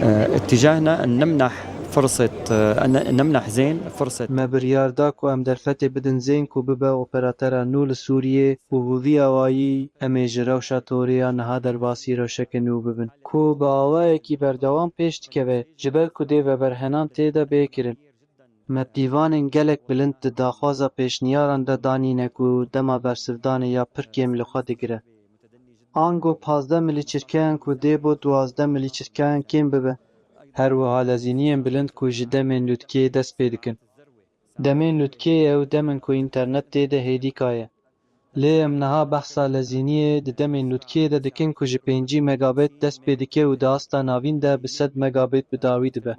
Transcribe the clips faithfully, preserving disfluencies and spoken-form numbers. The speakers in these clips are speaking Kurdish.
اتجاهنا أن نمنح فرصة، أن نمنح زين فرصة. Me biryar da ku em derfetê bidin Zeyn ku bibe operatera nû li Sûriyê û bi vî awayî em ê ji rewşa torê ya niha derbasî rewşeke nû bibin ku bi awayekî berdewam pêş dikeve, ji ber ku dê veberhenan tê de bê kirin. Me pîvanên gelek bilind di daxwaza pêşniyaran de danîne ku dema bersivdanê ya pir kêm li xwe digire. Ango pazdeh milîçirkeyan ku dê bo duwazdeh milîçirkeyan kêm bibe. Her wiha lezîniyên bilind ku ji demên lûtkê dest pê dikin. Demên lûtkê ew dem in ku înternet tê de hêdîka ye. Lê em niha behsa lezîniyê di demên lûtkê de dikin ku ji pêncî megabêt dest pê dike û di asta navîn de bi sed megabêt bi dawî dibe.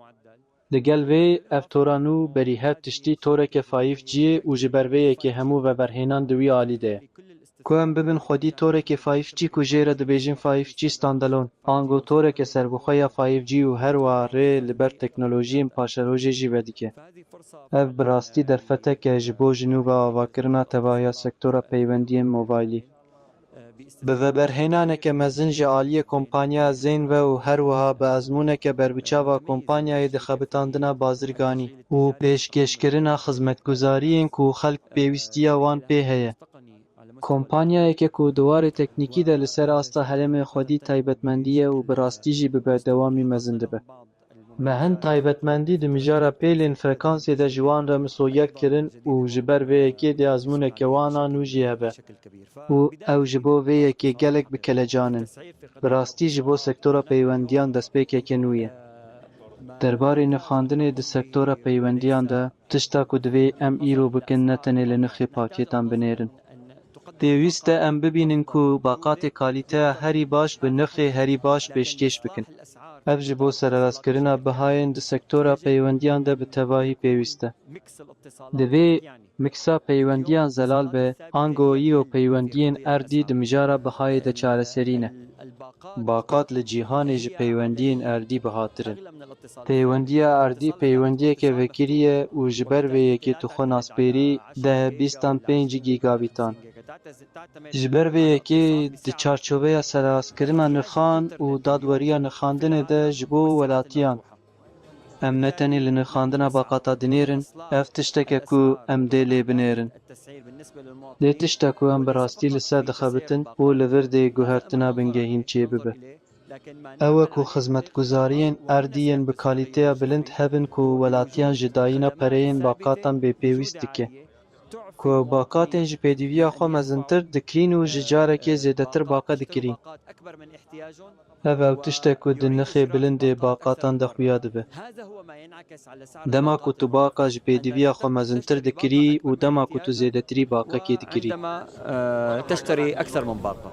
Li gel vê, ev tora nû berî her tiştî toreke five G ye û ji ber vê yekê hemû veberhênan di wî alî de ye. Ku em bibin xwedî torekê five G ku jê re dibêjin five G standalone, ango toreke serbixwe ya five G û her wiha rê li ber teknolojiyên paşerojê jî vedike. Ev bi rastî derfetek e ji bo ji nû ve avakirina tevahiya sektora peywendiyên mobaylî. Bi veberhênaneke mezin ji aliyê kompanya Zeyn ve û her wiha bi ezmûneke berbiçava kompanyayê di xebitandina bazirganî û pêşkêşkirina xizmetguzariyên ku xelk pêwîstiya wan pê heye. Kompanyayeke ku di warê teknîkî de li ser asta herêmê xwedî taybetmendî ye û bi rastî jî bi berdewamî mezin dibe. Me hin taybetmendî di mijara pêlên frekansê de ji wan re misoger kirin û ji ber vê yekê dê ezmûneke wana nû jî hebe û ew ji bo vê yekê gelek bi kelecan in. Bi rastî ji bo sektora peywendiyan destpêkeke nû ye. Derbarê nirxandinê di sektora peywendiyan de tişta ku divê em îro bikin ne tenê li nirxê pakêtan binêrin. Pêwîst e em bibînin ku baqatê kalîteya herî baş bi nirxê herî baş pêşkêş bikin. Ev ji bo sererastkirina bihayên di sektora peywendiyan de bi tevahî pêwîst e. Divê miksa peywendiyan zelal be, ango îro peywendiyên erdî di mijara bihayê de çareserî ne. Baqat li cîhanê ji peywendiyên erdî bihatir in. Peywendiya erdî peywendiyeke vekirî ye û ji ber vê yekê tu xwe naspêrî deh bîstan pênc gîgabîtan. Ji ber vê yekê di çarçoveya sererastkirina nirxan û dadweriya nirxandinê de ji bo welatiyan, em ne tenê li nirxandina baqata dinêrin, ev tiştek e ku em dê lê binêrin. Lê tişta ku em bi rastî li ser dixebitin û li vir dê guhertina bingehîn çêbibe. Ew e ku xizmetguzariyên erdî yên bi kalîteya bilind hebin ku welatiyan ji dayîna pereyên baqatan bêpêwîst dike. Ku ew baqatên ji pêdiviya xwe mezintir dikirîn û ji carekê zêdetir baqa dikirîn. Ev ew tişt e ku di nirxê bilindê baqatan de xuya dibe. Dema ku tu baqa ji pêdiviya xwe mezintir dikirî û dema ku tu zêdetirî baqekê dikirî. عندما آه، تشتري أكثر من باقة.